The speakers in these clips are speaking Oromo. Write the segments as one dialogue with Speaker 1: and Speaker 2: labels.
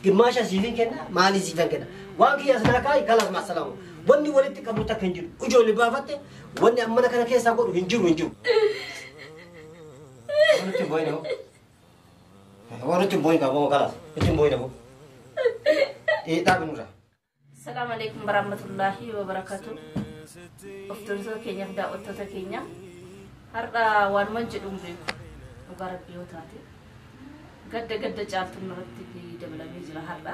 Speaker 1: Gimmaasha siifin kenna, maalii siifin kenna. Waan kiyya as naa kaa'i kalaas maasalamu. Wanni walitti qabnu takka hin jiru. Ijoollee baafatte wanni ammana kana keessaa godhu hin jiru hin jiru. Waan nutti hin boo'in hoo. Waan nutti hin boo'in qabu kalaas. Nutti hin boo'in hoo. Dhaabi nurra.
Speaker 2: Assalamu alaikum warahmatullahi wabarakatuh. Hordoftoota keenyaaf daawwattoota keenya. Har'a waanuman jedhu hin beeku. Dhugaa rabbii yoo taate. Gadda gadda caaltuun irratti dabalamee jira har'a.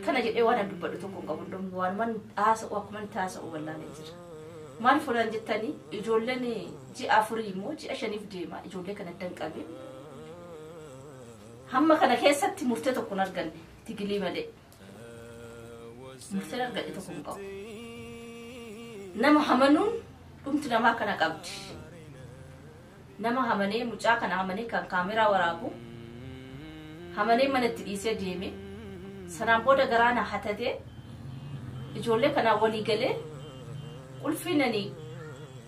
Speaker 2: Kana jedhee waan an dubbadhu tokko hin qabu. Hundum waanuman haasa'u akkuma itti haasa'u wallaalee jira. Maal fuudhan jettanii ijoolleen ji'a afurii immoo ji'a shaniif deema ijoollee kana addan qabe. Hamma kana keessatti murtee tokko hin arganne tigilii malee. Murteen argadhe tokko hin qabu. Nama hamanuun dhumti namaa kana qabdi. Nama hamanee mucaa kana hamanee kan kaameraa waraabu hamanee mana itti dhiisee deeme sanaan booda garaa na hatatee ijoollee kanaan walii galee qulfii nani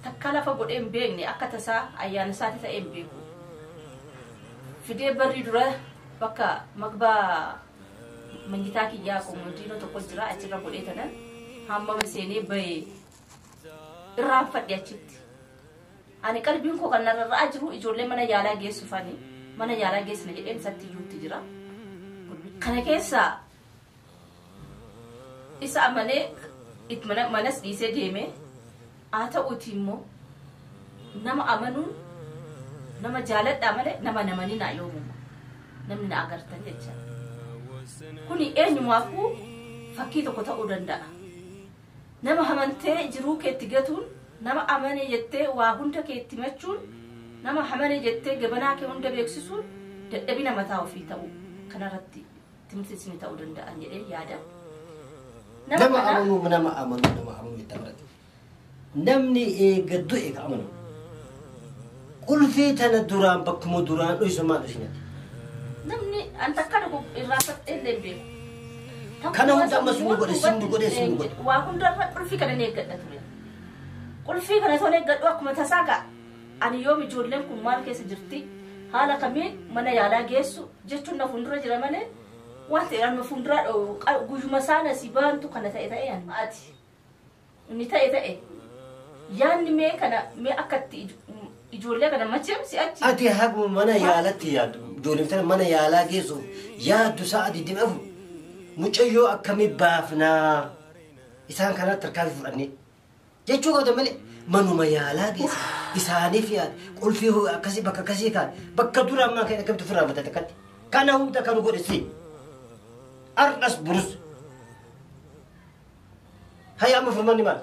Speaker 2: takka lafa godhee hin beekne akka tasaa ayyaana isaati ta'ee hin beeku. Fidee barrii dura bakka magbaa manyitaa kiyyaa komodiinoo tokko jira achirra godhee tanan hammama seenee bahee irraanfadhe achitti. Ani qalbiin koo kan narra ra'aa jiru ijoollee mana yaalaa geessuufani mana yaalaa geessina jedheen isatti iyyuutti jira. Kana keessa isa amanee it mana manas dhiisee deeme haa ta'uuti immoo nama amanuun nama jaaladhaa malee nama namaninaa yoomuma namni na agartan jecha. Kuni eenyumaafuu fakkii tokko ta'uu danda'a. Nama hamantee jiruu keetti gatuun, nama amane jettee waa hunda keetti himachuun, nama hamane jettee gabanaa kee hunda beeksisuun dadhabina mataa ofii ta'uu kanarratti timirti isinii ta'uu danda'an jedhee yaada.
Speaker 1: Nama amanuu nama amanuu nama amanuu jetta biratti. Namni eega du'e ka amanu. Qulfii tana duraan bakkuma duraan dhoysu maal dhoysinati?
Speaker 2: Namni an takka tokko irraanfadhee illee hin beeku.
Speaker 1: Kana hunda amma sinni godhe sinni godhe sinni godhe.
Speaker 2: Waa hundarra qulfii kana ni eeggadha ture. Qulfii kana toon eeggadhu akkuma tasaa ga'a. Ani yoom ijoolleen kun maal keessa jirti haala kamiin mana yaalaa geessu jechuun na fuuldura jira malee waan ta'e na fuuldura guyyuma isaan asii baantu kana ta'e ta'e ani ati. Inni ta'e ta'e yaanni mee kana mee akka itti ijoollee kana macheem si'achi.
Speaker 1: Ati haguma mana yaalatti yaaddu ijoolleen tana mana yaalaa geessuuf yaaddu sa'a 24 mucayyoo akkamii baafnaa isaan kanatti tarkaanfii fudhannee jechuu qabda malee manuma yaalaa geessa isaaniif yaad qulfii akkasii bakka akkasii kaan bakka dura ammaa kan akkamitti ofirraa batate akkatti kana hunda kan godhe si har'as burus hayya amma furmaanni maal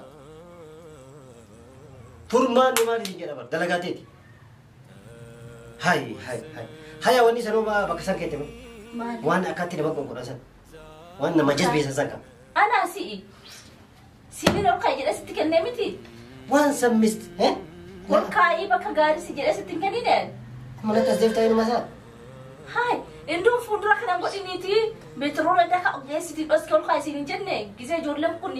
Speaker 1: furmaanni maal isin jedha bar dalagaa teeti hay hay hay haya wanni sanuu bakka san keette waan akkatti nama gongodha san waan nama jazbeessa san qaba.
Speaker 2: Anaa si'i. Sibiila ol kaa'i jedhee sitti kennee miti.
Speaker 1: Waan san mist eh?
Speaker 2: Ol kaa'ii bakka gaarii si jedhee sitti hin kennine.
Speaker 1: Manatti as deemtaa inuma isaa.
Speaker 2: Haay, induun fuuldura kanan godhiniiti beetiroola daka geessitii dhoske ol kaa'i siin hin jenne gizee ijoolleen kun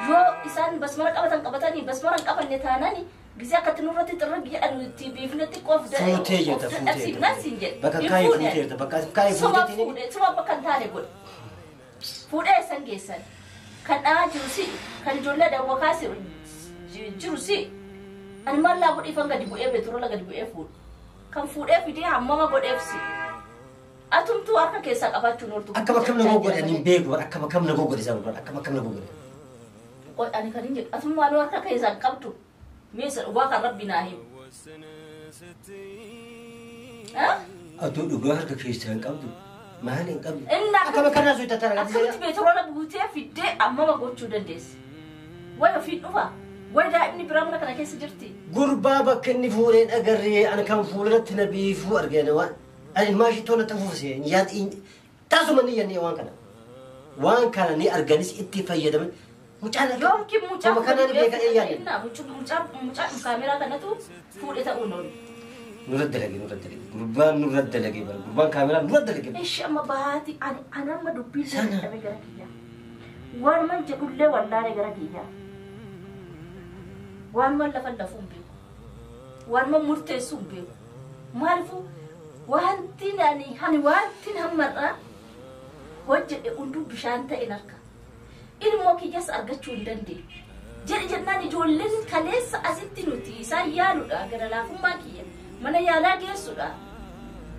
Speaker 2: yoo isaan basmara qabatan qabatanii basmara hin qabanne taanani gizee akkatti nurratti xirrigi jedhan itti biifne xiqqoo of
Speaker 1: Fuutee jirta fuutee
Speaker 2: dadhabsiifnaan siin jedhe.
Speaker 1: Bakka
Speaker 2: Hin
Speaker 1: kaa'ee
Speaker 2: fuune.
Speaker 1: fuutee jirta bakka kaa'ee
Speaker 2: Suma
Speaker 1: fuuteetiin.
Speaker 2: fuudhe suma bakka hin taane godhe. Fuudhee eessan geessan? Kan dha'aa jiru si, kan ijoollee dawwakaa jiru si. Ani maallaa godhiifan gadi bu'ee beetiroola gadi bu'ee fuudhu. Kan fuudhee fidee hammama godheef si. Atumtuu harka keessaa qabaachuun ooltu.
Speaker 1: Akkam akkam na godhe ani hin beeku akkam akkam na godhe isaan godhe akkam akkam na godhe.
Speaker 2: Qoy ani kan hin jedhu atummaa harka keessaa hin qabdu. Mee isa dhugaa kan rabbi naa himu.
Speaker 1: Atuu dhugaa harka keessaa hin qabdu. Maal hin qabdu?
Speaker 2: Inni
Speaker 1: Akkam akkam naa soitaa tana
Speaker 2: akkamitti beetiroola buutee fiddee ammama gochuu dandeesse? Way ofiin dhufa? Way daa'imni biraa mana kana keessa jirti?
Speaker 1: Gurbaa bakka inni fuudheen agarree ani kan fuulduratti na biifuu argeen waan ani ilmaa ishii tola tafuufse yaad tasuma ni jennee waan kana. Waan kana ni arganis itti fayyadaman mucaan
Speaker 2: Yookiin mucaa
Speaker 1: Nama kana ni beekan eeyyaani.
Speaker 2: Mucaa kaameraa kanatu fuudhe ta'uun oolu.
Speaker 1: Nurra dalage nurra dalage gurbaan nurra dalage bara gurbaan kaameraa nurra dalage.
Speaker 2: Ishi amma baati ani ani amma dubbii
Speaker 1: Sana.
Speaker 2: dadhabee gara kiyyaa. Waan man jedhullee wallaalee gara kiyyaa. Waan man lafa lafuu hin beeku. Waan man murteessuu hin beeku. Maaliifuu Wanti ani wanti hammarraa hojjedhe hunduu bishaan ta'e harka. Ilmoo kiyyas argachuu hin dandeenye. Jedhe jennaan ijoolleen kaleessa asitti nuti isaan yaaluudha gara laafummaa kiyya mana yaalaa geessuudha.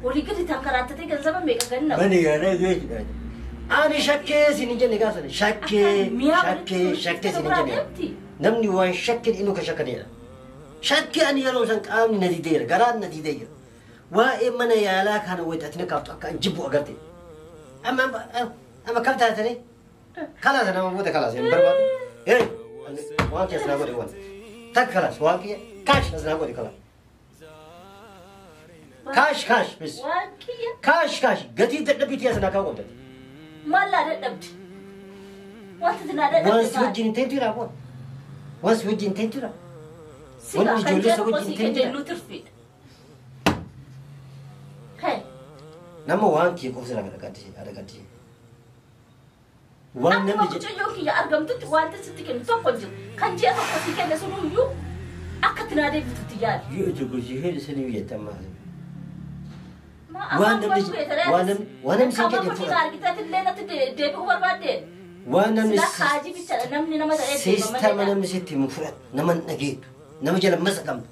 Speaker 2: Walii gadi tankaraatatee ganzaba meeqa ganna.
Speaker 1: Mana yaalaa geessuudha. Ani shakkee siin hin jenne gaafatan shakkee shakkee shakkee siin hin jenne. Namni waan shakkeen inni ka shakkanidha. Shakkee ani yeroo san qaamni na dideera garaan na dideera. Waa'ee mana yaalaa kana wayita ati na kaaftu akka an jibbu agarte. Amma amma kam taatanii? Kalaas nama booda kalaas hin barbaadu. Ee waan keessa naa godhe waan. Takka kalaas waan kiyya kaash as naa godhe kalaas. Kaash kaash bis.
Speaker 2: Waan kiyya.
Speaker 1: Kaash kaash gatii dadhabbiitii as naa kaa'u qabdati.
Speaker 2: Maal laa dadhabde? Wanti naa dadhabde
Speaker 1: Waan si wajjin hin ta'intu jira boon. Waan si wajjin hin ta'intu jira.
Speaker 2: Sigaa
Speaker 1: Wanni
Speaker 2: kan
Speaker 1: ijoollee isa
Speaker 2: jedhu
Speaker 1: wajjin
Speaker 2: kosii
Speaker 1: hin ta'intu
Speaker 2: kenne
Speaker 1: jira.
Speaker 2: nu tirfiidha. Hee.
Speaker 1: Nama waan kiyya qofa sirraa gad gaddisee haadha gaddisee. Waan
Speaker 2: Akkuma
Speaker 1: namni jedhu.
Speaker 2: mucayyoo kiyya argamtutti wanti sitti kennu tokko hin jiru. Kan ji'a tokko sii kenne sunuyyuu akka itti naa deebitutti yaali.
Speaker 1: Yoo tokko si heedhu sanii biyya ammaa.
Speaker 2: Ma
Speaker 1: Waan
Speaker 2: afaan
Speaker 1: namni
Speaker 2: baruu beekta
Speaker 1: waan namni waan namni siin
Speaker 2: Qaama
Speaker 1: jedhe
Speaker 2: kuni
Speaker 1: fudhata.
Speaker 2: argiteetillee natti deebi'uu barbaadde.
Speaker 1: Waan namni
Speaker 2: Silaa kaajii bichaadha namni nama ta'ee deema
Speaker 1: siistama
Speaker 2: malee.
Speaker 1: Namni sitti himu fudhatu nama hin dhageettu nama jala masa qabdu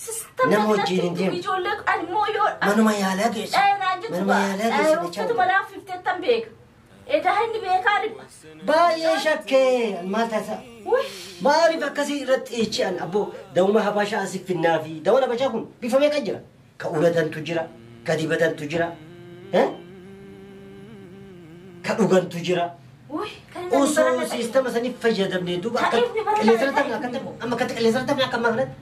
Speaker 2: Sistama
Speaker 1: nama wajjin hin deemu.
Speaker 2: Ijoollee ani immoo yoo
Speaker 1: Manuma yaalaa geessa
Speaker 2: dhayee naan jettu
Speaker 1: manuma yaalaa geessa
Speaker 2: uffatu
Speaker 1: jechaa
Speaker 2: malaa fifteettan beeka. Edaa inni beekaa dhibba.
Speaker 1: Baay'ee shakkee maal taasisa?
Speaker 2: Uy.
Speaker 1: Maaliif akkasii irratti eechi'an abboo dawuma habashaa asii finnaa fi dawaan habashaa kun bifa meeqa jira? Ka ulatantu jira, ka dibatantu jira, ka dhugantu jira.
Speaker 2: Uy. Kan inni
Speaker 1: Osoo
Speaker 2: barana
Speaker 1: siistama saniif fayyadamnee duuba akka
Speaker 2: Ta'eef ni barana
Speaker 1: qilleensarra
Speaker 2: ta'e.
Speaker 1: taphne akkatti amma akkatti qilleensarra taphne akka ammaa kanatti.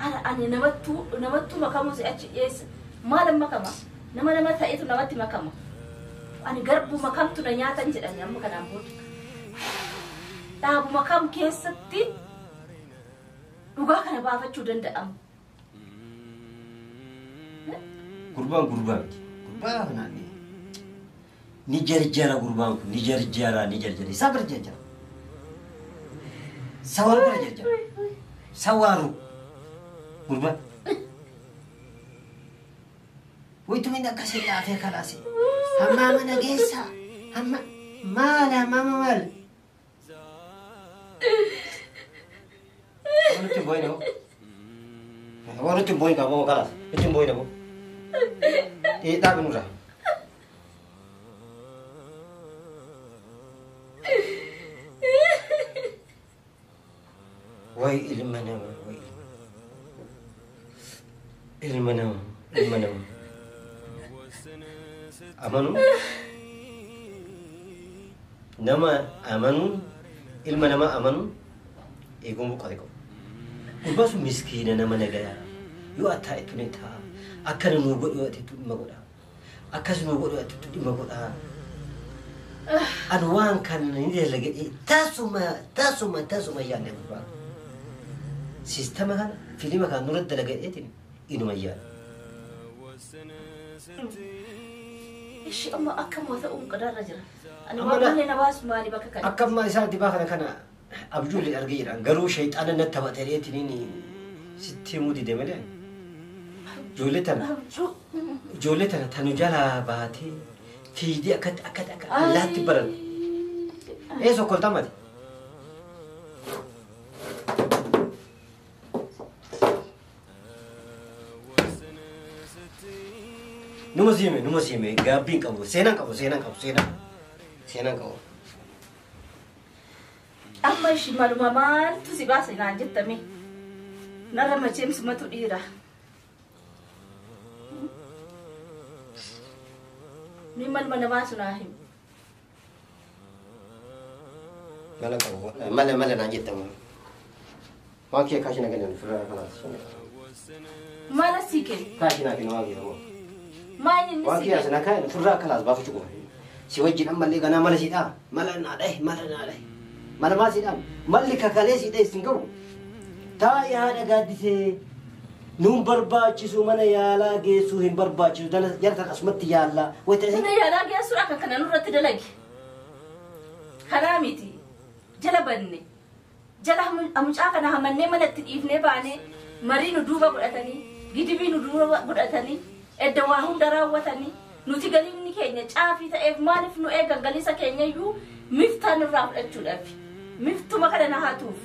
Speaker 2: Ara ani namattuu namattuu makamuu si achi dhiyeessa. Maal makama? Nama nama ta'etu namatti makama. Ani garbuma makamtu na nyaatan jedhani amma kanaan booda. Dhaabuma kam keessatti dhugaa kana baafachuu danda'amu.
Speaker 1: Gurbaan gurbaa miti. Gurbaa kanaan ni jarjara gurbaan kun ni jarjara ni jarjara isaa bira jarjara. Sawaaru bira jarjara. Sawaaru gurbaan. Wayituma inni akkasii laafee kalaase. Hammaama na geessa. Hamma maal hammaama maal. Waan nutti hin boo'in hoo. Waan nutti hin boo'in qabu kalaas. Nutti hin boo'in hoo. Dhaabi nurraa. Way ilma namaa way ilma namaa ilma namaa. Amanuun nama amanuun ilma namaa amanuun eeguun boqote qabu. Gurbaan sun miskiina nama nagayaa yoo attaa ittu ni ta'a akkana nuu godhu yoo ati dhimma godha akkas nuu godhu yoo ati dhimma godha. Ani waan kana ni dalagee tasuma tasuma tasuma yaadne gurbaan. Siistama kana filima kana nurratti dalageetiin inuma yaada.
Speaker 2: Ishi amma akka moo ta'uun qadarra jira. Ani
Speaker 1: Amma
Speaker 2: waan malee na baasu maali bakka kana?
Speaker 1: Akka ammaa isaan dibaa kana kana abjuullee argee jira. Garuu shayxaana natti taphateetiin sitti himuu dide malee. Ijoollee tana
Speaker 2: Abjuu.
Speaker 1: Ijoollee tana tanu jalaa baatee fiigdee akkatti akkatti akka allaatti baran. Ee sokkoltamati. Numa siime numa siime gaabbiin qabu seenaan qabu seenaan qabu seenaan seenaan qabu.
Speaker 2: Amma ishi maluma maaltu si baasa naan jettame. Narra macheemsumatu dhiira. Ni maluma na baasu naa himu.
Speaker 1: Mala qabu mala mala naan jettamu. Waan kee kaashina kennan ofirraa kanaas.
Speaker 2: Maala sii kennu?
Speaker 1: Kaashina kennu waan kee qabu.
Speaker 2: Maal inni
Speaker 1: Waan
Speaker 2: sii
Speaker 1: kee
Speaker 2: kennu?
Speaker 1: asina kaa'e ofirraa kalaas baafachuu qofa. Si wajjin ammallee ganaa mala sii dha'a. Mala naa dhahe mala naa dhahe. Mala maal sii dha'a? Malli kakalee sii dhahe sin gahu. Taa'ee haadha gaaddisee nuun barbaachisu mana yaalaa geessuu hin barbaachisu. Jala tan asumatti yaallaa. Wayita
Speaker 2: Mana yaalaa geessuudha kan kana nurratti dalage. Kanaa miti. Jala banne. Jala mucaa kana hamannee manatti dhiifnee baanee marii nu duuba godhatanii gidibii nu duuba godhatanii Edda waa hunda raawwatanii nuti galiin keenya caafii ta'eef maaliif nu eegan galiisa keenya iyyuu miftaan irraa fudhachuudhaaf miftuma kana na haatuuf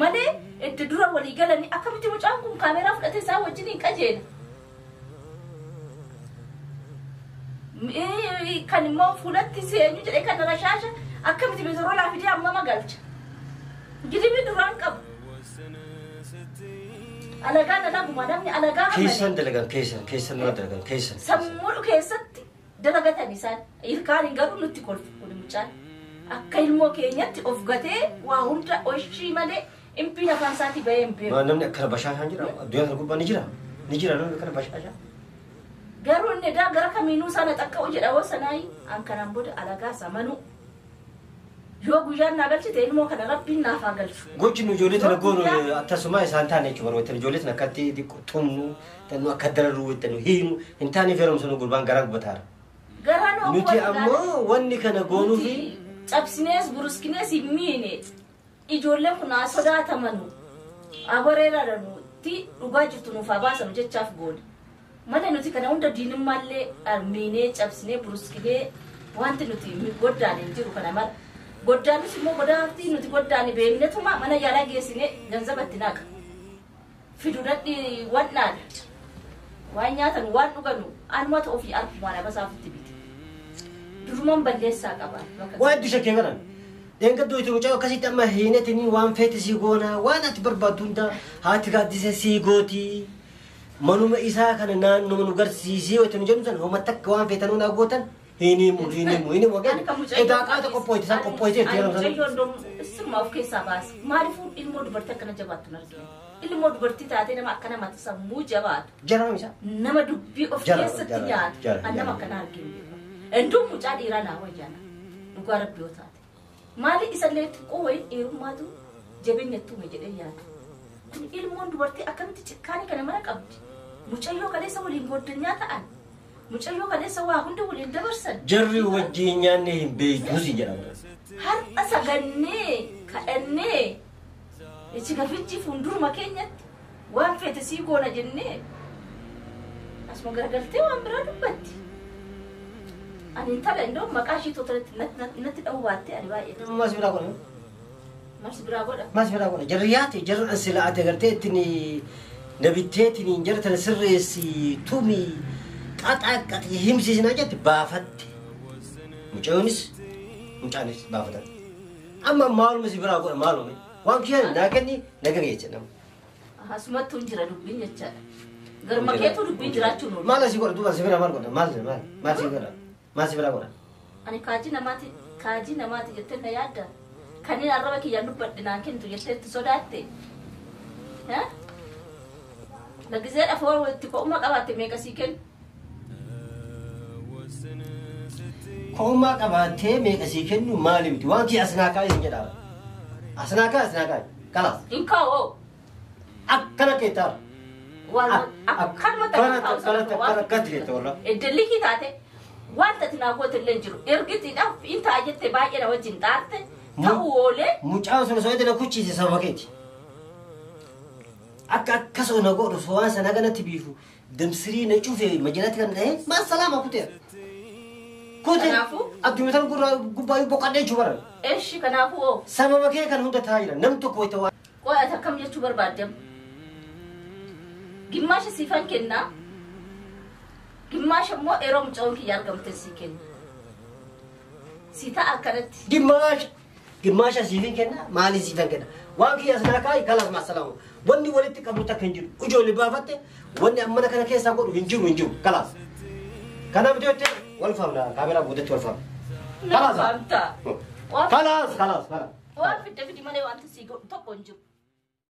Speaker 2: malee edda dura walii galanii akkamitti mucaan kun kaameeraa fudhatee isaa wajjin hin qajeela. Kan immoo fuulatti seenyu jedhee kan rashaasha akkamitti beetroolaa fidee amma magalcha. Gidimii duraan qabu. Alagaan alaguma namni alagaa
Speaker 1: Keessan dalagan keessan keessan nurra dalagan keessan.
Speaker 2: Sammuu keessatti dalagatan isaan ilkaan garuu nutti kolfu kun mucaan. Akka ilmoo keenyatti of gatee waa hunda oshii malee impiin afaan isaatii bahee hin beeku.
Speaker 1: Namni akkana bashaashaan jira addunyaa kana gubbaa ni jira. Ni jira namni akkana bashaashaa.
Speaker 2: Garuu inni daa gara kamiinuu sana xaqqa'u jedha hoo sanaayi an kanaan booda alagaa samanuu. Yoo guyyaan naa galchite ilmoo kana rabbiin naaf haa galchu.
Speaker 1: Gochi nu ijoollee tana goonu akkasuma isaan taane jechuudha. Wanta ijoollee tana akkatti tumnu, nu akka dararru, nu hiinu hin taane feerumsa nu gurbaan garaa gubataara.
Speaker 2: Garaan
Speaker 1: Nuti ammoo wanni kana goonuu fi
Speaker 2: cabsinees buruskinees hin miine ijoolleen kun haa sodaatamanu haa bareedanutti dhugaa jirtu nuuf haa baasanu jechaaf goone. Malee nuti kana hunda diinummaallee miinee cabsinee buruskinee wanti nuti goddaane hin jiru kana mara. Goddaanis immoo godaaftii nuti goddaane beeknetuma mana yaalaa geessine ganzabatti naqa. Fiduudhaan wannaan waan nyaatan waan dhuganu anumatu ofii argumaan abasaaf itti bite. Durumaan balleessaa qaba.
Speaker 1: Waan hedduu shakkee baran. Dheengaddu itti mucaa akkasitti amma hiinetini waan feete sii goona waan ati barbaaddu hunda haati gaaddisa sii gooti. Manuma isaa kana naannoo nu garsiisee wayita nu jennu sana homa takka waan feetan naa gootan hinimu hinimu hinimu again. Edaa qaata qophooyte isaan qophooyte itti yeroo sana.
Speaker 2: Mucayyoon sirma of keessaa baasa. Maaliifuu ilmoo dubartii akkana jabaattu hin argine. Ilmoo dubartii taatee nama akkana mata sammuu jabaatu.
Speaker 1: Jarama isaa.
Speaker 2: Nama dubbii of keessatti nyaatu. An nama akkana argine. Enduun mucaa dhiiraa naa wayyaana. Dhugaa rabbi yoo taate. Maali isallee xiqqoo wayii dhiirummaatu jabeenya tuume jedhee yaadu. Kun ilmoon dubartii akkamitti cikkaanii kana mara qabdi. Mucayyoo kaleessa waliin goddanyaa ta'an. Mucayyoo kaleessa waa hunda waliin dabarsan.
Speaker 1: Jarri wajjin nyaanne hin beektu si jedhama.
Speaker 2: Har'a sagannee kadhannee ichi gafichi fuulduruma keenyatti waan feete sii goona jennee asuma garagaltee waan biraa dubbatti. Ani intala indoo maqaa ishii tootaletti natti dha'uu baattee ani baay'ee.
Speaker 1: Maas biraa godha.
Speaker 2: Maas biraa godha.
Speaker 1: Maas biraa godha. Jarri yaate jarri sila ate gartee ittiin nabitteetiin jarri tana sirreessi tumi qaxaqqaxi himsiisinaa jette baafatte. Mucayyoonis mucaanis baafatan. Amma maaluma si biraa godha maaluma. Waan kiyyaan naa kenni naga geesse nama.
Speaker 2: Asumattuu hin jira dubbiin jechaadha. Garuma keetuu dubbiin jiraachuun oolu.
Speaker 1: Maal asii godha duuba si biraa maal godha maal maal maal si godha maal si biraa godha.
Speaker 2: Ani kaajii namaati jettee na yaadda. Kanneen arraba kiyyaan dubbadhe naan kennitu jettee itti sodaatte. Lagizee dhafoo itti ko'ummaa qabaatte meeqa sii kennu?
Speaker 1: Ko'ummaa qabaattee meeqa sii kennu maali miti waan kiyya as naa kaa'e sin jedhaa. As naa kaa'e as naa kaa'e kalaas.
Speaker 2: Hin kaa'oo.
Speaker 1: Akkana keettaara.
Speaker 2: Akkanuma
Speaker 1: akkatti keetta walaa.
Speaker 2: Eddellikii taate wanta ati naa goote illee hin jiru. Ergitiidhaaf hin ta'a jettee baay'ee na wajjin xaarte ta'uu oolee.
Speaker 1: Mucaan sun osoo edda kuchiise sababa keeti. Akka akkas na godhu waan sana kanatti biifu damsirii na cufe majinatti kan dhahee maal salaama kuteera. Kutee addunyaa tan gubbaa boqadhee jechuu baran.
Speaker 2: Eshi kanaafuu oo.
Speaker 1: Sababa kee kan hunda taa'aa jira nam tokko wayita waa.
Speaker 2: Qo'ata akkam jechuu barbaadam. Gimmaasha siifan kennaa. Gimmaasha immoo yeroo mucaan kiyya argamte sii kenna. Si ta'a akkanatti.
Speaker 1: Gimmaasha gimmaasha siifin kenna maali siifan kenna waan kiyya as naa kaa'i kalaas maasalamu. Wanni walitti qabnu takka hin jiru. Ijoollee baafatte wanni ammana kana keessaa godhu hin jiru hin jiru kalaas. Kanaaf jettee wal faamna kaameraa guututti wal faamna. Kalaas. Kalaas kalaas kalaas.
Speaker 2: Waan fidde fidi malee wanti sii godhu tokko hin jiru.